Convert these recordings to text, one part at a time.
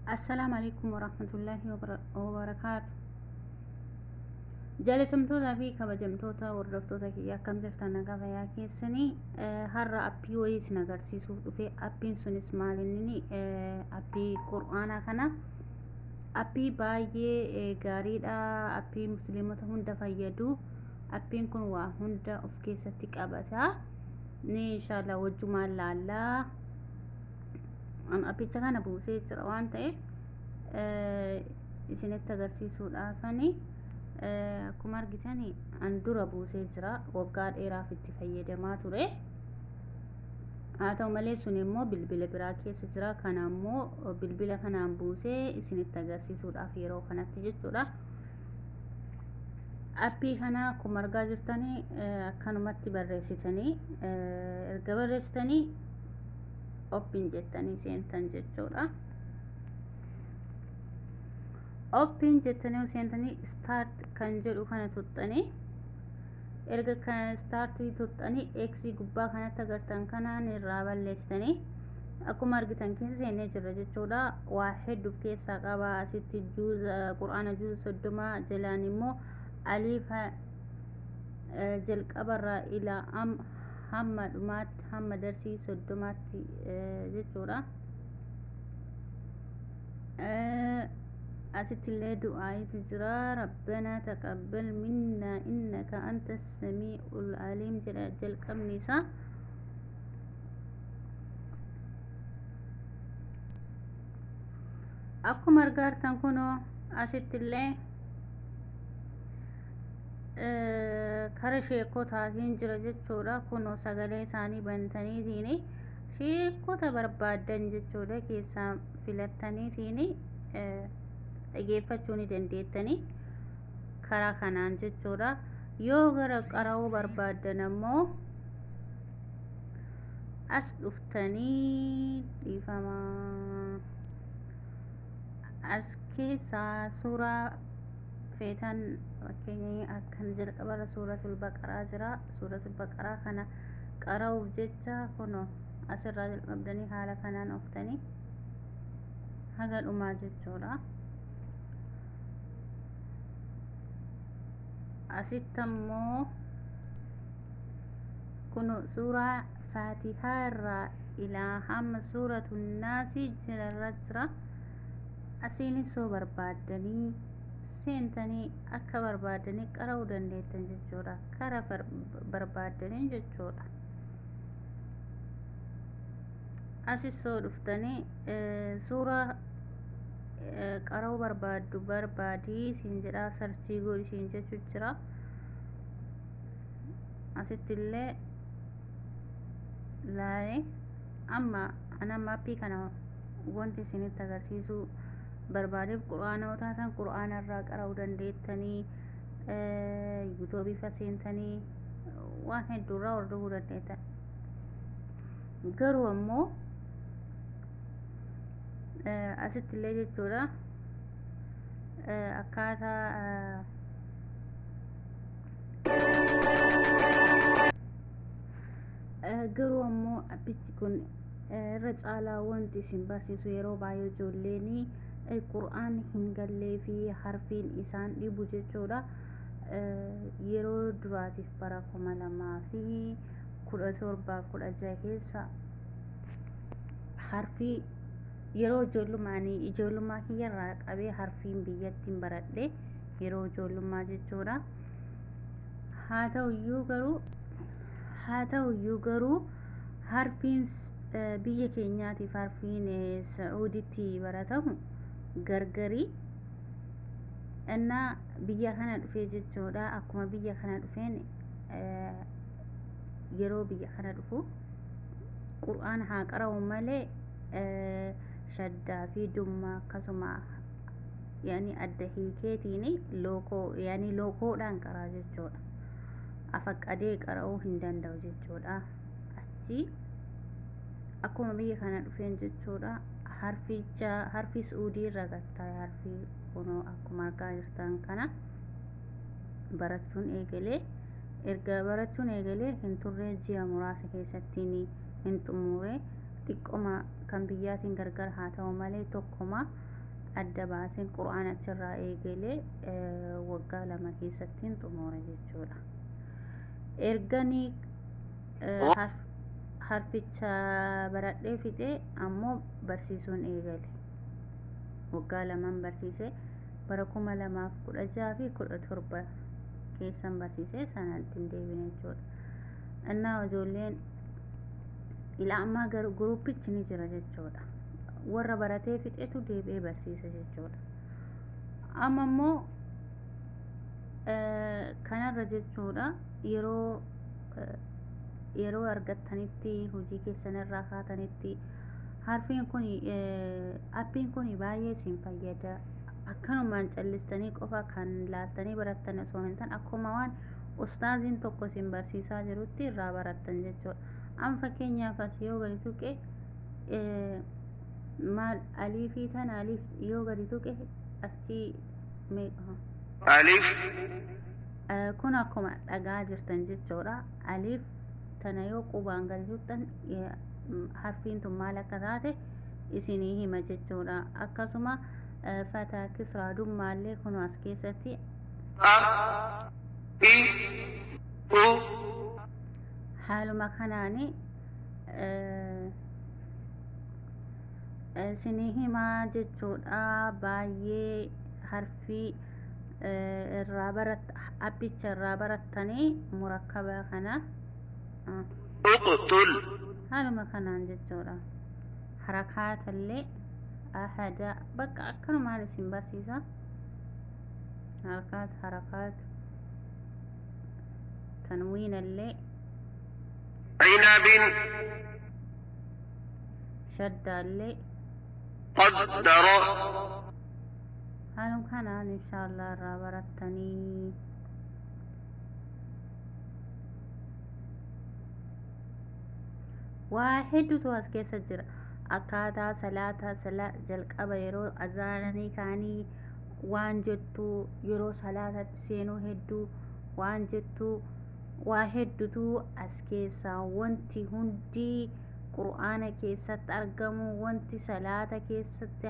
Assalaamu alaikum warahmatullaahi wabarakaatu. Jaalatamtootaa fi kabajamtoota hordoftoota kiyya, akkam jirtan? Nagaa fayyaa keessanii? Har'a appii wayii isin agarsiisuuf dhufe. Appiin sunis maal inni? Appii qur'aanaa kana. Appii baay'ee gaariidha. Appii musliimota hunda fayyadu. Appiin kun waa hunda of keessatti qabata. Ni inshaallah wajjumaan laallaa. Appicha kana buusee jira waan ta'eef isinitti agarsiisuudhaafani. Akkuma argitan an dura buusee jira, waggaa dheeraaf itti fayyadamaa ture. Haa ta'u malee sun immoo bilbila biraa keessa jira. Kana immoo bilbila kanaan buusee isinitti agarsiisuudhaaf yeroo kanatti jechuudha. Appii kana akkuma argaa jirtanii akkanumatti barreessitanii, erga barreessitanii open jettanii seentan jechuudha. Open jettanii seentanii start kan jedhu kana tuxxanii, erga kana start tuxxanii, x gubbaa kanatti agartan kanaan irraa balleessitanii, akkuma argitan keessa seennee jirra jechuudha. Waa hedduuf keessaa qaba. Asitti juuza qur'aana, juuza 30, jalaan immoo aliifa jalqabarraa ilaa hamma dhumaatti, hamma darsii 30tti jechuudha. Asitti illee du'aayitu jira. "Rabbanaa taqabbal minnaa innaka anta samii'ul aliim" jedha jalqabni isaa. Akkuma argaa jirtan kunoo asitti illee kara sheekotaatiin jira jechuudha. Kunoo sagalee isaanii bantaniitiin sheekota barbaaddan jechuudha keessaa filattaniitiin dhageeffachuu ni dandeettanii karaa kanaan jechuudha. Yoo gara qara'uu barbaaddan ammoo as dhuftanii, dhiifamaa, as keessaa suuraa feetan, fakkeenya akkan jalqabarra Suuratul Baqaraa jira. Suuratul Baqaraa kana qara'uuf jecha kunoo asirraa jalqabdanii haala kanaan ooftanii haga dhumaa jechuudha. Asitti ammoo kun suuraa Faatihaa irraa ilaa hamma Suuratu Naasii jalarra jira. Asiinis soo barbaaddanii seentanii akka barbaaddanii qara'uu dandeettan jechuudha, kara barbaaddanii jechuudha. Asis soo dhuftanii suuraa qara'uu barbaaddu barbaadii siin jedha, search godhi siin jechuu jira. Asitti illee laalee amma ana appii kana wanti isinitti agarsiisuu barbaadeef, qur'aana yoo taatan qur'aana irraa qara'uu dandeettanii, yuutuubii fa seentanii waan hedduurraa hordofuu dandeettan. Garuu ammoo asitti illee jechuudha akkaataa garuu ammoo appichi kun irra caalaa wanti isin barsiisu, yeroo baay'ee ijoolleen qur'aan hin gallee fi harfiin isaan dhibu jechuudha. Yeroo duraatiif bara 2017, 16 keessa harfii yeroo ijoollummaanii, ijoollummaa kiyyarraa qabee harfiin biyyattiin baradhe yeroo ijoollummaa jechuudha. Haa ta'uyyuu garuu harfiin biyya keenyaatiif harfiin Sacuuditti baratamu gargarii. Innaa biyya kana dhufee jechuudha. Akkuma biyya kana dhufeen, yeroo biyya kana dhufu qur'aana haa qara'u malee shaddaa fi dummaa akkasuma yaani adda hiikeetiin lookoo, yaani lookoodhaan qaraa jechuudha. Afaqqadee qara'uu hin danda'u jechuudha. Achi akkuma biyya kana dhufeen jechuudha, harficha harfii Suudii irra gattaa harfii kunoo akkuma argaa jirtan kana barachuun eegalee. Erga barachuun eegalee hin turree, ji'a muraasa keessattiin hin xumure. Xiqqoma kan biyyaatiin gargar haa ta'u malee tokkoma. Adda baaseen qur'aana achirraa eegalee waggaa 2 keessattiin xumure jechuudha. Erganii harficha baradhee fixee ammoo barsiisuun eegale. Waggaa 2n barsiise, bara 2016 fi 17 keessan barsiise, sanatti hin deebine jechuudha. Innaa ijoolleen ila ammaa garuu groupichi ni jira jechuudha. Warra baratee fixetu deebi'ee barsiisa jechuudha. Amma immoo kanarra jechuudha, yeroo argattanitti, hojii keessan irraa kaatanitti, harfiin kun, appiin kun baay'ee isin fayyada. Akkanumaan callistanii qofa kan laaltanii barattan osoo hin taane, akkuma waan ustaaziin tokko isin barsiisaa jirutti irraa barattan jechuudha. Amma fakkeenyaaf as yoo gadi tuqe, maal, aliifii tana, aliif yoo gadi tuqe achi meeqa? ألف. Kun akkuma dhagaa jirtan jechuudha. Aliif tana yoo qubaan gadi tuqxan, harfiin tun maal akka taate isinii hima jechuudha. Akkasuma fataa, kisraa, dummaallee kun as keessatti أ إ أ haaluma kanaani isinii himaa jechuudha. Baay'ee harfii irraa barat, appicha irraa barattanii murakkaba kana اقتل. Haaluma kanaan jechuudha. Harakaatallee ahada bakka akkanumaan isin barsiisa. Harakaat, harakaat, tanwiinallee, عنب. shaddaallee, قدر. Haaluma kanaan inshaallah irraa barattanii. Waa hedduutu as keessa jira. Akkaataa salaataa, jalqaba yeroo azaananii kaanii waan jettu, yeroo salaatatti seenuu hedduu waan jettu, waa hedduutu as keessaa. Wanti hundi qur'aana keessatti argamu, wanti salaata keessatti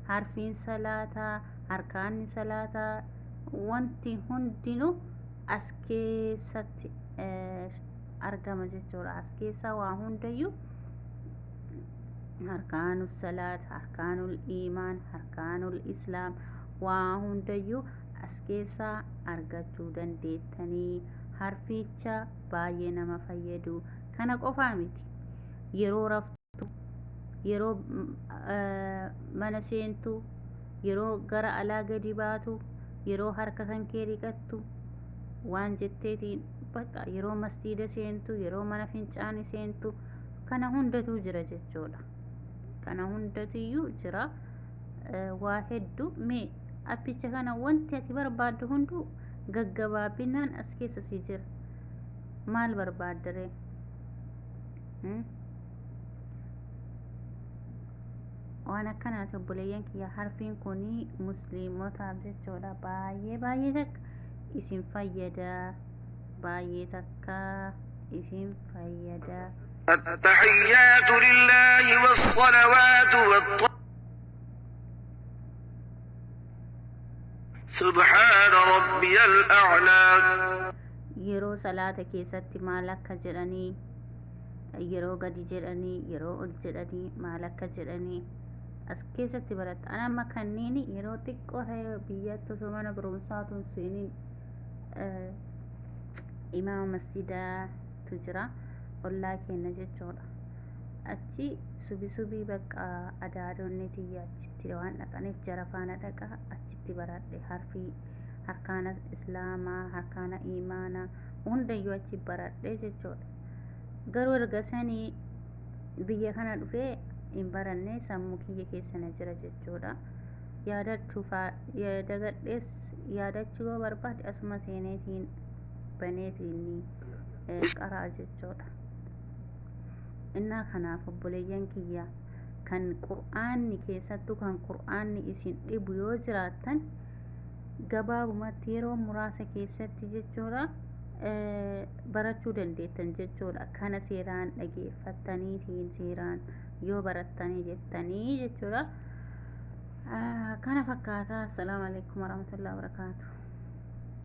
harfiin salaataa, harkaanni salaataa, wanti hundinuu as keessatti argama jechuudha. As keessaa waa hundayyuu, harkaanul salaat, harkaanul iimaan, harkaanul islaam, waa hundayyuu as keessaa argachuu dandeettanii. Harficha baay'ee nama fayyadu. Kana qofaa miti, yeroo raftu, yeroo mana seentu, yeroo gara alaa gadi baatu, yeroo harka kan kee dhiqattu waan jetteetiin, bakka yeroo masjiida seentu, yeroo mana fincaanii seentu, kana hundatu jira jechuudha. Kana hundatuyyuu jira. Waa hedduu mee appicha kana, wanti ati barbaaddu hunduu gaggabaabbinaan as keessa si jira. Maal barbaaddaree? Waan akkanaati obboleeyyan kiyya. Harfiin kun musliimotaaf jechuudha, baay'ee baay'ee takka isin fayyada, baay'ee takka isin fayyada. التحيات لله والصلوات سبحان ربي الأعلى. Yeroo salaata keessatti maal akka jedhanii, yeroo gadi jedhanii, yeroo ol jedhanii maal akka jedhanii as keessatti baratta. Ana amma kanneen yeroo xiqqoo ta'e biyyatti osoo mana barumsaa tun seeniin imaama masjidaatu jira ollaa keenya jechuudha. Achi subi subii bakka adaadonni tiyya achitti waan dhaqaniif jara faana dhaqa, achitti baradhe. Harfii harkaana islaamaa, harkaana imaanaa hundayyuu achi baradhe jechuudha. Garuu erga sanii biyya kana dhufee hin baranne, sammuu kiyya keessa na jira jechuudha. Yaadachuufaa dagadhees, yaadachuu yoo barbaade asuma seeneetiin baneetiin qaraa jechuudha. Innaa kanaaf obboleeyyan kiyya, kan qur'aanni keessattuu kan qur'aanni isin dhibu yoo jiraattan, gabaabumatti yeroo muraasa keessatti jechuudha barachuu dandeettan jechuudha. Kana seeraan dhageeffattaniitiin seeraan yoo barattanii jettanii jechuudha. Kana fakkaata. Assalaamu alaikum warahmatullahi wabarakaatu.